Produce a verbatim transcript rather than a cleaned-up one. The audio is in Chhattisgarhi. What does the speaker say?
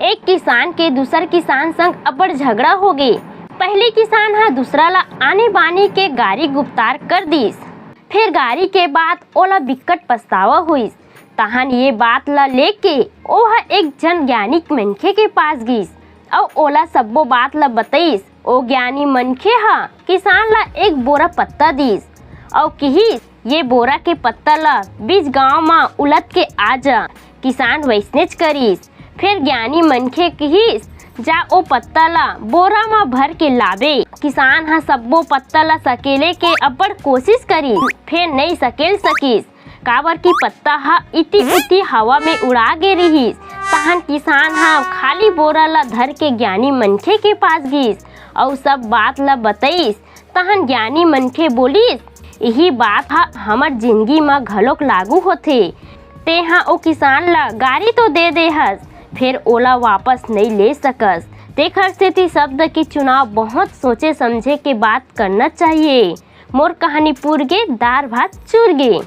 एक किसान के दूसर किसान संग अब्बड़ झगड़ा हो गे। पहिली किसान ह दूसरा ला आनी बानी के गारी गुप्तार कर दिस। फेर गारी के बाद ओला बिकट पछतावा होइस। तहन ये बात ला लेके ओह एक झन ज्ञानी मनखे के पास गिस अउ ओला सब्बो बात ला बतइस। ओ ज्ञानी मनखे ह किसान ला एक बोरा पत्ता दिस अउ किहिस, "ये बोरा के पत्ता ला बीच गांव म उलत के आ जा।" किसान वइसनेच करिस। फेर ज्ञानी मनखे किहिस, "जा ओ पत्ता ला बोरा म भर के लाबे।" किसान ह सब्बो पत्ता ला सकेले के अब्बड़ कोशिश करिस, फेर नइ सकेल सकिस, काबर कि पत्ता ह इति उति हवा में उड़ा गे रिहिस। तहन किसान ह खाली बोरा ला धर के ज्ञानी मनखे के पास गिस अउ सब बात ला बतइस। तहन ज्ञानी मनखे बोलिस, "इही बात ह हमर जिनगी म घलोक लागू होथे। तेंहा ओ किसान ला गारी तो दे दे हस, फेर ओला वापस नइ ले सकस। तेखर सेती शब्द के चुनाव बहुत सोचे समझे के बात करना चाहिए।" मोर कहानी पूर गे, दार भात चूर गे।